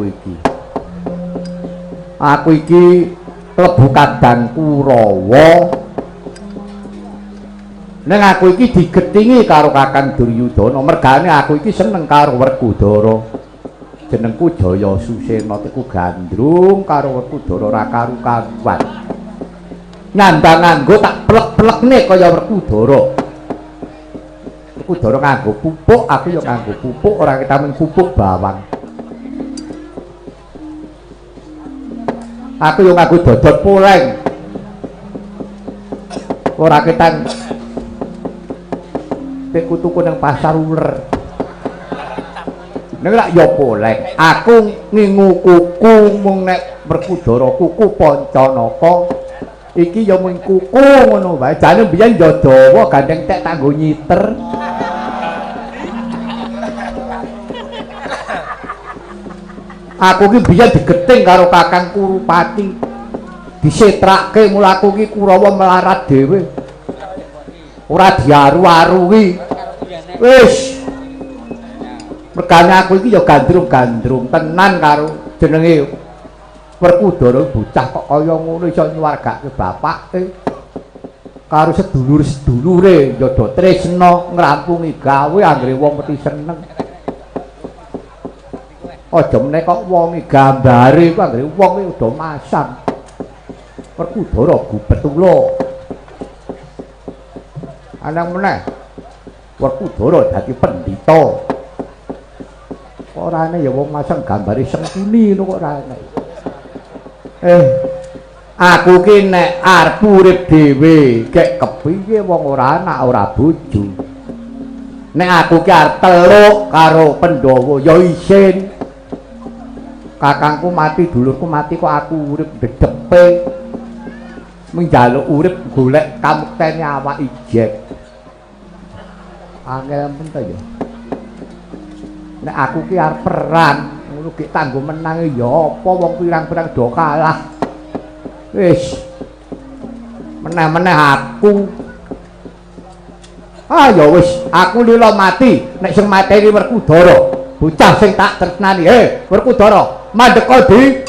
aku iki. Aku iki klebu kadang Kurawa. Ning aku iki digetingi karo Kakang Duryudana, mergane aku iki seneng karo Werkudara. Jenengku Jaya Susena, teku gandrung karo Werkudara ora karu-karuan. Nyandang nganggo tak plek-plekne kaya Werkudara. Werkudara nganggo pupuk, aku ya nganggo pupuk, ora ketamen pupuk bawang. Aku yo nganggo dodot poleng. Ora ketan nek tuku nang pasar uler. Nek lak yo poleng, aku ngingu kuku mung nek Werkudara kuku Pancanaka iki yo mung kuku ngono wae. Jane biyen yo dawa gandeng tek tak nggo nyiter. Aku ki biyen digeting karo Kakang Kurupati. Disetrake mula aku ki Kurawa melarat dhewe. Ora diaru-aruwi. Wis. Mergane aku iki ya gandrung-gandrung tenan karo jenenge Werkudara, bocah kok kaya ngono iso nyuwargake bapake. Karo sedulur-sedulure ya do tresna ngrampungi gawe anggere wong mesti seneng. Aja meneh kok wonge gambare iku anggere wong iki udah masang. Werkudara gubetula. Anang meneh Werkudara dadi pendhita. Kok ora ana ya wong masang gambare Sengkuni ngono kok ora ana. Aku ki nek arep urip dhewe, gek kepiye wong ora anak ora bojo. Nek aku ki arep teluk karo Pandhawa ya isin. Kakangku mati, dulurku mati kok aku urip dedepe. Menjaluk urip golek kamuktene awak ijek. Angel men ta ya. Nek aku ki arep perang, ngono gek tanggo menang ya apa wong pirang-pirang do kalah. Wis. Meneh-meneh aku. Ah ya wis, aku lila mati nek sing mateni Werkudara. Bocah sing tak tresnani. Werkudara, mandeka di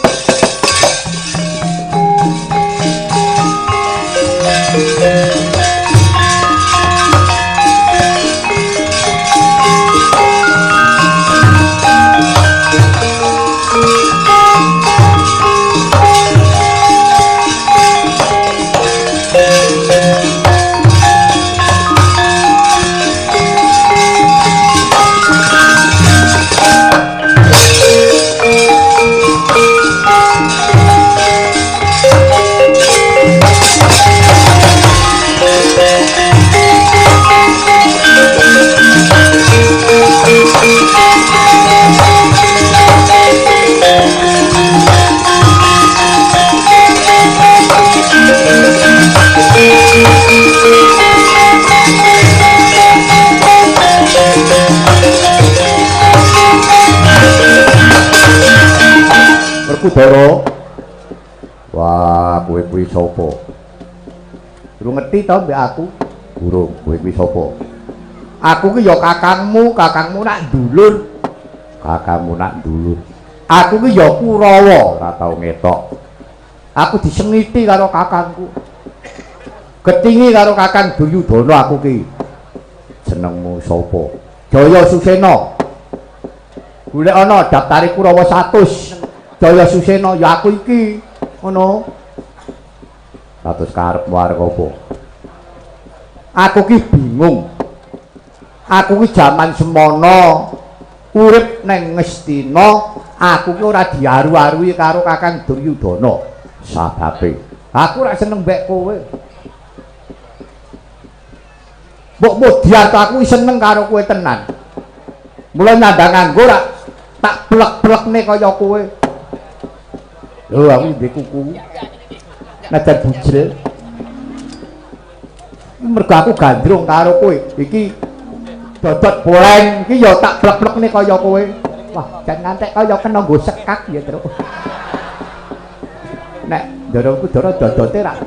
Werkudara. Wah, kowe kuwi sapa? Durung ngerti to mbek aku? Durung, kowe kuwi sapa? Aku ki ya kakangmu, kakangmu nak dulur. Kakangmu nak dulur. Aku ki ya Kurawa, ora tau ngetok. Aku disengiti karo kakangku. Getingi karo Kakang Duryudana aku ki. Jenengmu sapa? Jaya Susena. Golek ana daftare Kurawa 100. Jaya Susena ya aku iki. Ngono. 100 karepmu arep apa? Aku ki bingung. Aku ki jaman semono urip neng Ngastina, aku ki ora diaru-arui karo Kakang Duryudana. Sababe aku ora seneng mbek kowe. Mbok mudyar aku seneng karo kowe tenan. Mula nyandang nganggo ora tak plek-plekne kaya kowe. Lho aku ndek kuku. Najan bujel. Mergo aku gandrung karo kowe. Iki dodot poleng iki ya tak plek-plekne kaya kowe. Wah, jan ngantek kaya kena nggo sekak ya, Truk. Nek Ndara Kudara dodote rak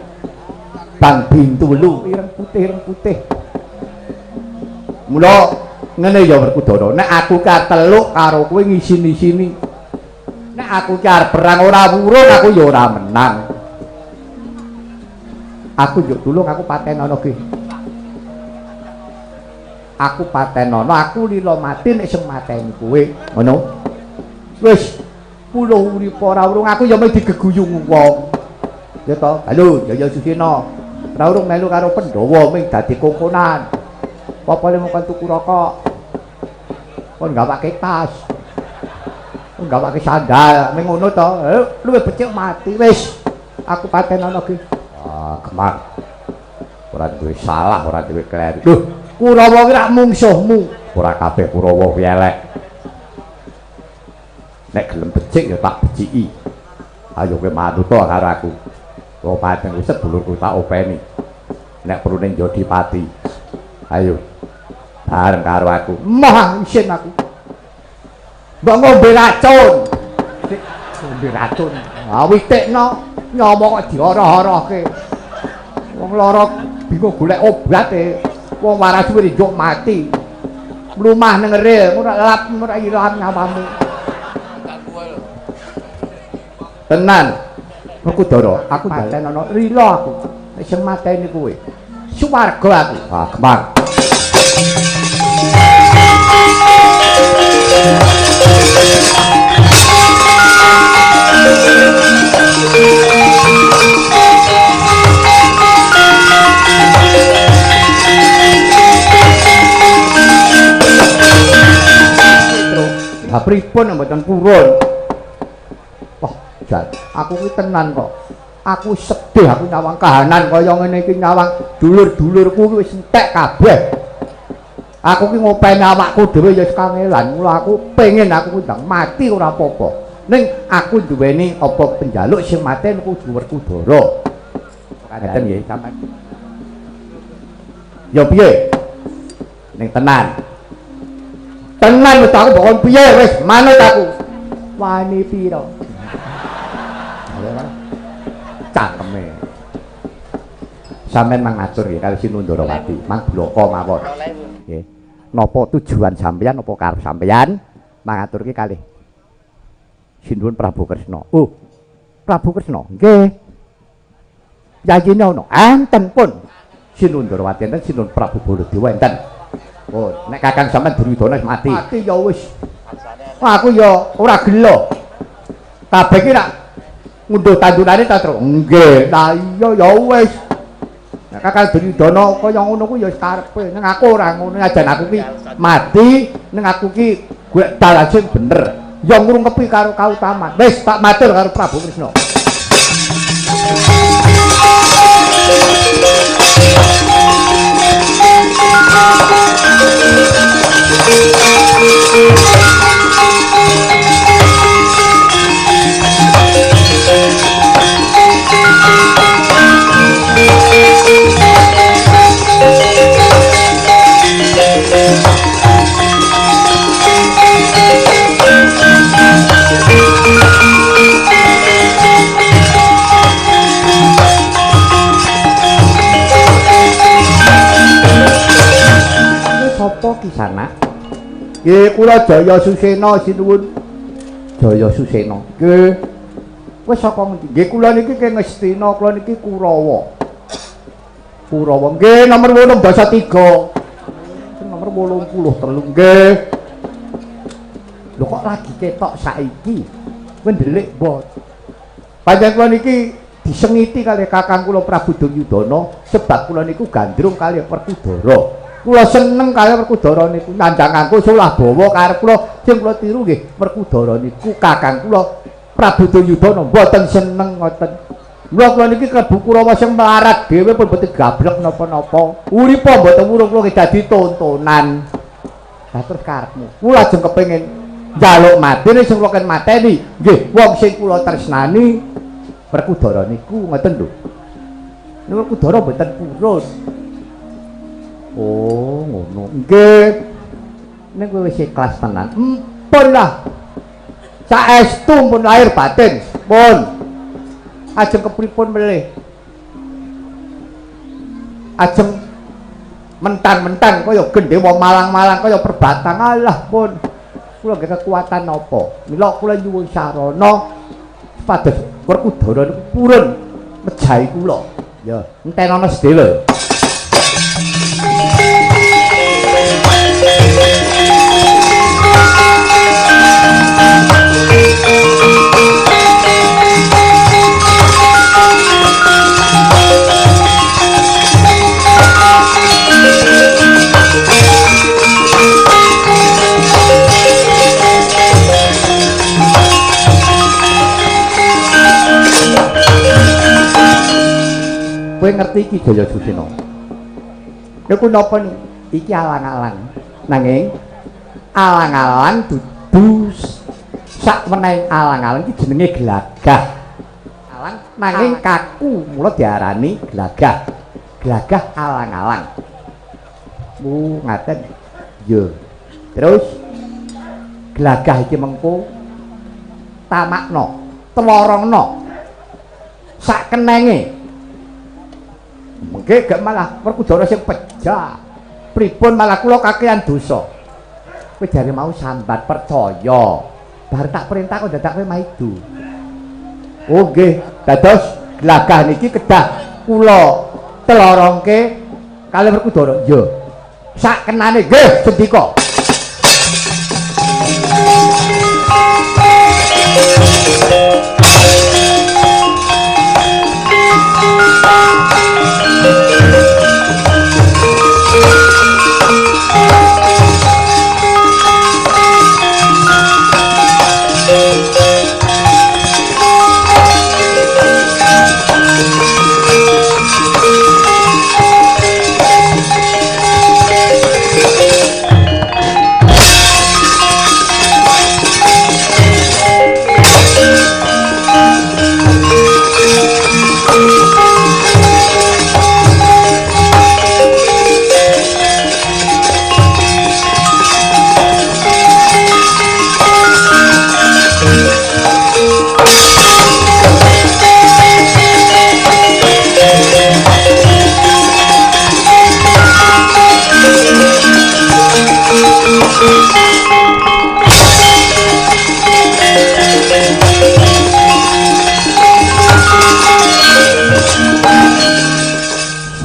Bang Bintulu ireng putih ireng putih. Mula ngene ya Werkudara, nek aku kateluk karo kowe ngisini-sini. Nek aku ki arep perang ora wurung aku ya ora menang. Aku njuk tulung aku patenono ki. Aku patenono, aku lila mati nek sing mateni kowe. Ngono. Wis puluh urip ora urung aku ya mung digeguyung wong. Ya to, halo Jaya Susena. Ora urung melu karo Pandhawa mung dadi kongkonan. Apa le mung kon tuku rokok. Kon gawake tas. Kon gawake sandal, mung ngono to. Luwih becik mati wis. Aku patenono ki. Ah, Gemang. Ora duwe salah, ora duwe kleru. Lho, Kurawa ki rak mungsuhmu. Ora kabeh Kurawa kuwi elek. Nek gelem becik ya tak beciki. Ayo kowe manut to karo aku. Wong pancen wis sedulurku tak openi. Nek perlu ning Jodipati. Ayo. Bareng karo aku. Mah isin aku. Mbok ngombe racun. Ngombe racun. Ah witikno nyawa kok dioroh-orohke. Wong lara bingung golek obat e. Wong waras kuwi njuk mati. Mlumah nang rel, ora lap ora ilang nyawamu. Tenan. Werkudara, aku patenono lila aku. Nek sing mateni kowe. Suwarga aku. Ah, Gemang. Lah pripun mboten purun? Wah, jan, aku kuwi tenan kok. Aku sedih aku nyawang kahanan kaya ngene iki nyawang dulur-dulurku kuwi wis entek kabeh. Aku ki ngopeni awakku dhewe ya kangelan. Mula aku pengen aku ndang mati ora apa-apa. Ning aku duweni apa penjaluk sing mateni kudu Werkudara. Ngaten nggih sampean. Ya piye? Ning tenan. Tenan wis aku bokon piye wis manut aku. Wani pira? Cangkeme. Sampeyan mangatur nggih kali Sinundarawati, mang bloko mawon. Nggih. Napa tujuan sampeyan apa karep sampeyan mangaturke kalih Sinuwun Prabu Kresna. Oh. Prabu Kresna. Nggih. Yayine ana. Enten pun. Sinundarawati enten, Sinuwun Prabu Baladewa enten. Oh, nek kakang sampean Duryudana wis mati. Mati ya wis. Aku ya ora gelo. Kabeh iki rak ngunduh tandurane ta, Tru? Nggih. Lah iya ya wis. Nek kakang Duryudana kaya ngono kuwi ya wis karepe. Ning aku ora ngono, ajan aku ki mati, ning aku ki golek dalan sing bener. Ya ngrungkepi karo kautaman. Wis tak matur karo Prabu Kresna. Sapa ki sana? Nggih, kula Jaya Susena sinuwun. Jaya Susena. Nggih. Wis saka ngendi? Nggih, kula niki ke Ngastina, kula niki Kurawa. Kurawa. Nggih, nomor 83. Nomor 83 nggih. Lho kok lagi ketok saiki? Kowe ndelik mbot. Panjenengan kula niki disengiti kalih kakang kula Prabu Duryudana sebab kula niku gandrung kalih Werkudara. Kula seneng kalih Werkudara niku nandhang nganggo solah bawa karep kula sing kula tiru nggih Werkudara niku kakang kula Prabu Duryudana mboten seneng ngoten. Mula kula niki klebu Kurawa sing melarat dhewe pun mboten gablek napa-napa. Uripa mboten wurung kula nggih dadi tontonan. Lah terus karepmu. Kula ajeng kepengin njaluk mati ning sing kula ken mateni nggih wong sing kula tresnani Werkudara niku ngoten lho. Niku Werkudara mboten purun. Oh, ngono. Nggih. Ning kowe wis ikhlas tenan. Empun lah. Saestu pun lahir batin. Pun. Ajeng kepripun melih? Ajeng mentang-mentang kaya gendhewa malang-malang kaya perbatang. Alah pun. Kula nggih kekuatan napa? Mila kula nyuwun sarana supados Werkudara niku purun mejahi kula. Ya, entenono sedhela. Kowe ngerti iki Jaya Susena? Niku napa niku? Iki alang-alang. Nanging alang-alang dudu sak menawi alang-alang iki jenenge glagah. Alang nanging kaku mula diarani glagah. Glagah alang-alang. Mu ngaten. Ya. Terus glagah iki mengko tamakna, telorongna sak kenenge. Mengke gak malah Werkudara sing pejah. Pripun malah kula kakean dosa. Kowe jare mau sambat percaya. Bar tak perintah kok dadak kowe maido. Oh nggih, dados glagah niki kedah kula telorongke kalih Werkudara. Ya. Sak kenane nggih sendika.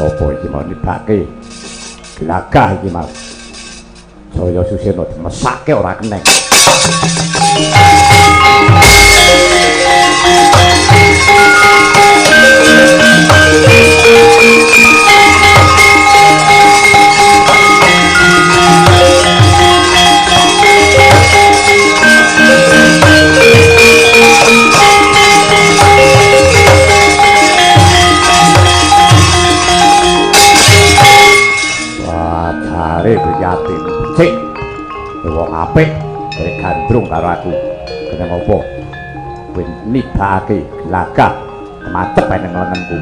Sopo iki mau nibake glagah iki mau Jaya Susena dimesake ora keneng. Becik wong apik kowe gandrung karo aku. Kene ngopo? Kowe nibake glagah kemacep nang lengenku.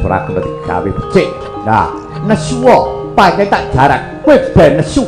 Ora kena digawe becik. Nah, nesuwa pancen tak jarak kowe ben nesu.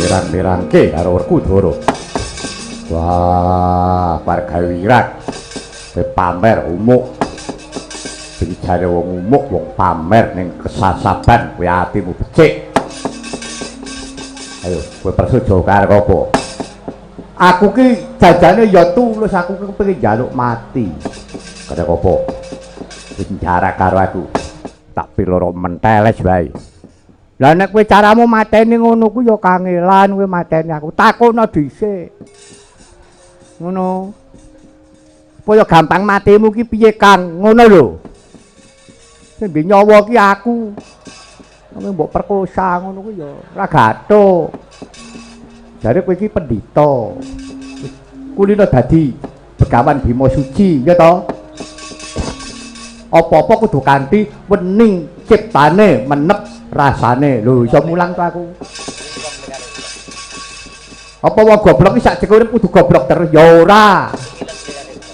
Mirang-mirangke karo Werkudara. Wah, bar gawe wirak. Kowe pamer umuk. Iki jare wong umuk, wong pamer ning kesasaban kowe atimu becik. Ayo, kowe prasaja karep apa? Aku ki jajane ya tulus, aku ki kepengin njaluk mati. Karep apa? Wis jarak karo aku. Tak piloro menteles wae. Lah nek kowe caramu mateni ngono ku ya kangelan kowe mateni aku. Takono dhisik. Ngono. Supaya gampang matimu ki piye, Kang? Ngono lho. Sing ndek nyawa ki aku. Kowe mbok perkosa ngono ku ya ora gathuk. Jare kowe iki pendhita. Kulino dadi Begawan Bima Suci, ya to? Apa-apa kudu kanthi wening ciptane, menep rasane. Lho, iso mulang to aku. Apa wong goblok iki sak jek urip kudu goblok terus? Ya ora.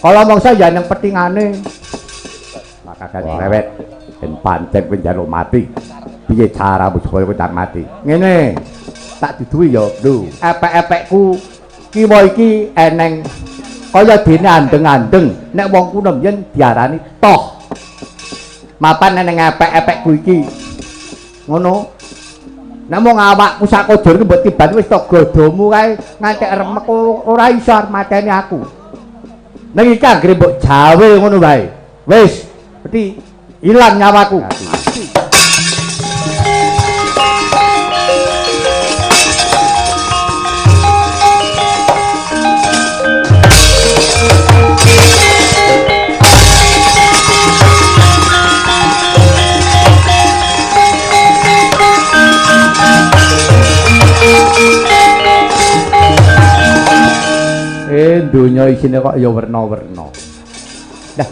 Kala mangsa ya nang petingane. Maka rewet ben pancen kowe njaluk mati. Piye caramu supaya kowe ndang mati? Ngene. Tak duduhi ya, lho. Epek-epekku kiwa iki eneng kaya dene andeng-andeng. Nek wong kuno mbiyen diarani toh. Mapan eneng epek-epekku iki. Ngono. Nek mung awakku sak kojur iki mbok tiban wis to godomu kae ngantek remek ora iso arep mateni aku. Ning iki anggere mbok jawe ngono wae. Wis, berarti ilang nyawaku. Donya isine kok ya werna-werna. Lah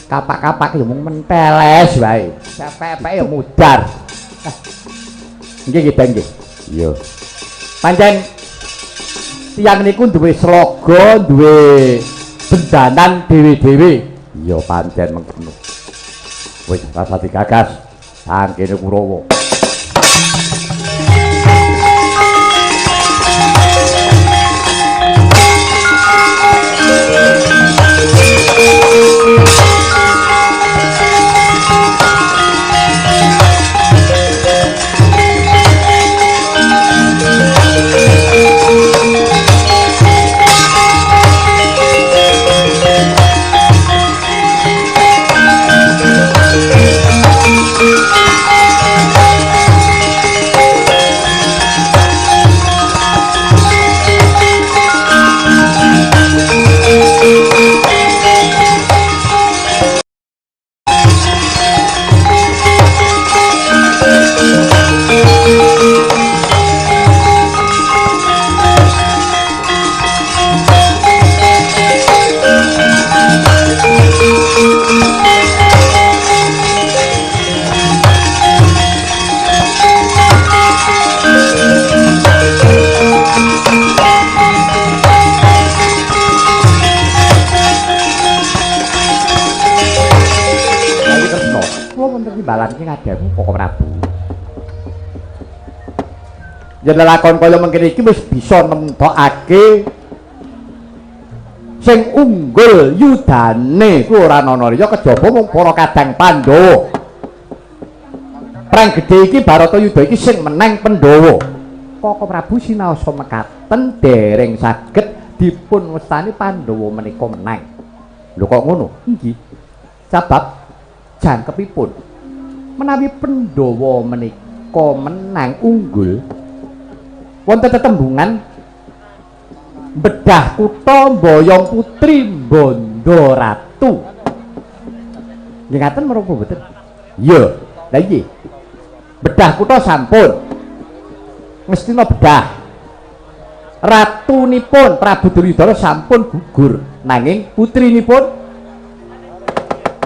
kapak-kapak ya mung menteles wae. Epek-epek ya mudar. Nggih nggih Bang nggih. Iya. Pancen tiyang niku duwe sloga, duwe bendanan dhewe-dhewe. Iya pancen mengkono. Wis rasa digagas sangkene Kurawa. Yen lelakon kaya mengkene iki wis bisa nemtokake sing unggul yudane kuwi ora ana liya kejaba mung para kadang Pandhawa. Perang gedhe iki Bharatayuda iki sing menang Pandhawa. Koko Prabu sinaosa mekaten dereng saged dipun wastani Pandhawa menika menang. Lho kok ngono? Nggih. Sebab jangkepipun menawi Pandhawa menika menang unggul wonten tetembungan bedah kutha mboyong putri bondo ratu. Nggih ngaten menapa mboten? Iya. Lah iki bedah kutha sampun ngestina bedah. Ratunipun Prabu Duryudana sampun gugur, nanging putrinipun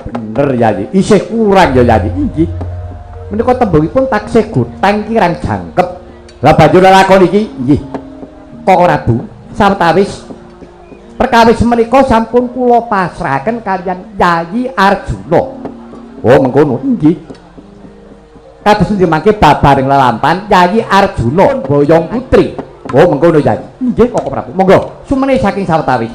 bener Yayi, isih kurang ya Yayi. Nggih. Menika tembungipun taksih gotang kirang jangkep. Lah banjur lakon iki nggih. Koko Prabu sawetawis perkawis menika sampun kula pasrahaken kaliyan Yayi Arjuna. Oh mengkono nggih. Kados endi mangke babaring lelampan Yayi Arjuna boyong putri. Oh mengkono Yayi. Nggih Koko Prabu. Monggo sumene saking sawetawis.